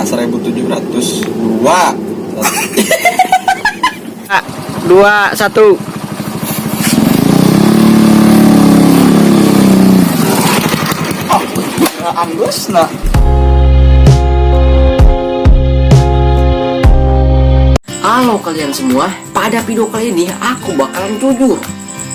1702. 2, 1. Ah, anggus nah. Halo kalian semua, pada video kali ini aku bakalan jujur.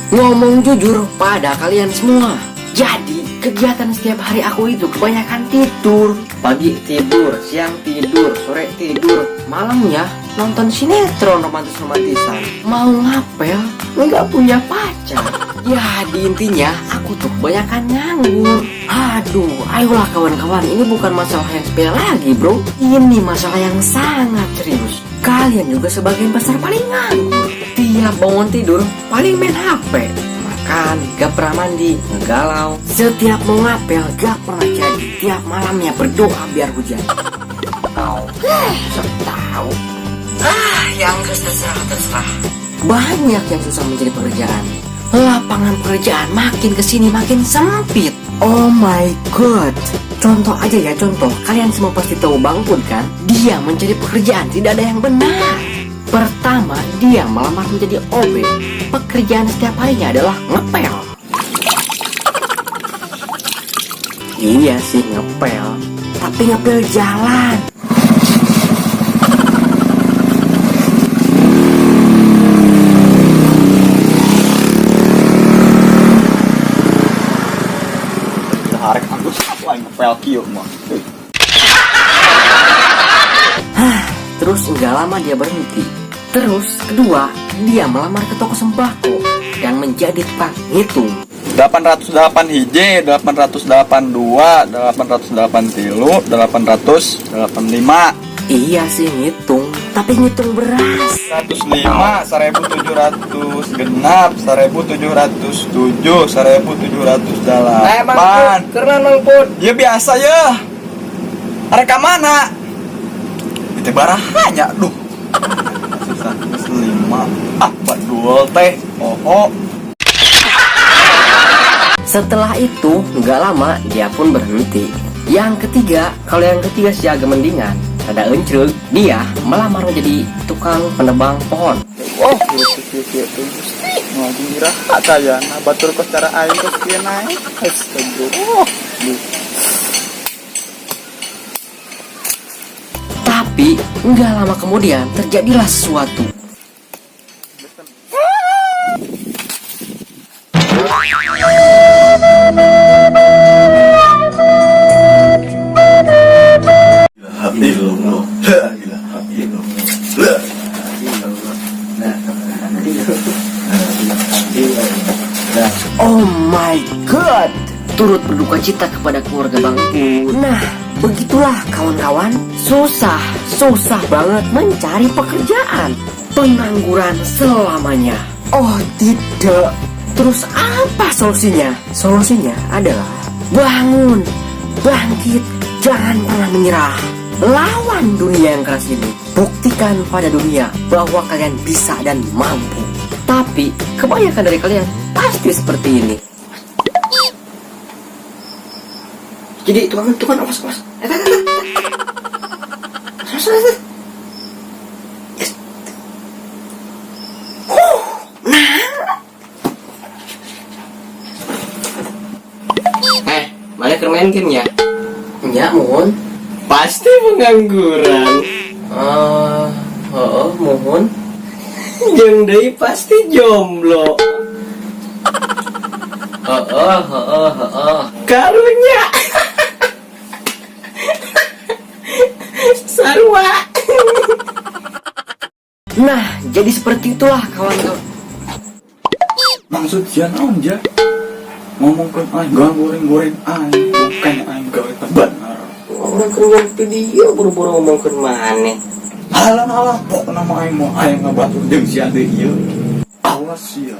Ngomong jujur pada kalian semua. Jadi, kegiatan setiap hari aku itu kebanyakan tidur. Pagi tidur, siang tidur, sore tidur, malamnya nonton sinetron romantis-romantisan. Mau ngapel, nggak punya pacar. Ya, di intinya aku tuh kebanyakan nganggur. Aduh, ayolah kawan-kawan, ini bukan masalah yang sepele lagi, bro. Ini masalah yang sangat serius. Kalian juga sebagian besar paling nganggur. Tiap bangun tidur, paling main HP. Makan, gak pernah mandi, ngegalau. Setiap mau ngapel, gak pernah jadi. Tiap malamnya berdoa biar hujan. Sok tahu. Ah, yang terserah terserah. Banyak yang susah mencari pekerjaan. Lapangan pekerjaan makin kesini makin sempit. Oh my God. Contoh aja ya, contoh. Kalian semua pasti tahu Bang Pud kan? Dia mencari pekerjaan tidak ada yang benar. Pertama, dia melamar menjadi OB. Pekerjaan setiap harinya adalah ngepel. Iya sih ngepel, tapi ngepel jalan. Harek anggus aku aing ngepel kieu mah. Terus nggak lama dia berhenti. Terus kedua, dia melamar ke toko sembako dan menjadi tukang ngitung. 808 hiji, 882, 883, 885. Iya sih ngitung, tapi ngitung beras. 105, 1700 genap, 1707, 1708. Keren Bang Pud. Ya biasa ya. Arek ka mana? Itu barahanya, duh. 105. Ah, badul teh. Oh, oh. Setelah itu, nggak lama dia pun berhenti. Yang ketiga, kalau yang ketiga sih agak mendingan. Ada encreg, dia melamar menjadi tukang penebang pohon. Oh, kieu kieu kieu tuh Gusti. Ngajeng iraha tayana batur kos cara aing kos kieu naik. Astagfirullah. Duh. Tapi nggak lama kemudian terjadilah sesuatu. Illallah. La ilaha illallah. La ilaha. Oh my God! Turut berduka cita kepada keluarga Bang Pud. Nah, begitulah kawan-kawan. Susah, susah banget mencari pekerjaan. Pengangguran selamanya. Oh tidak. Terus apa solusinya? Solusinya adalah bangun, bangkit, jangan pernah menyerah. Lawan dunia yang keras ini. Buktikan pada dunia bahwa kalian bisa dan mampu. Tapi kebanyakan dari kalian pasti seperti ini. Jadi tukang tukang awas awas. Eh, eh, eh, eh. Awas, awas, awas. Yes. Nah. Eh, mana keur main game ya? Ya, mohon. Pasti pengangguran. Ah, oh, mohon. Jeung deui pasti jomblo. Oh. Karunya. Sarua. Nah, jadi seperti itulah kawan-kawan. Maksud sia naon ja? Ngomongkeun aing gak goreng-goreng aing, bukan aing gawe teh bener. Orang kerjaan video buru-buru ngomongkeun maneh. Halah halah pokona mah aing mau aing ngabatur jeung sia deui ieu. Awas sia.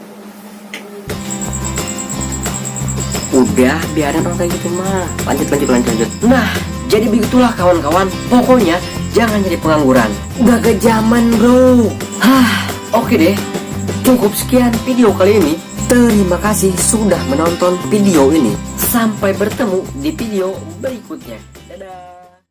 Udah, biarin orang kayak gitu mah. Lanjut, lanjut, lanjut, lanjut. Nah, jadi begitulah kawan-kawan. Pokoknya jangan jadi pengangguran. Udah gak zaman, bro. Hah, oke deh. Cukup sekian video kali ini. Terima kasih sudah menonton video ini. Sampai bertemu di video berikutnya. Dadah.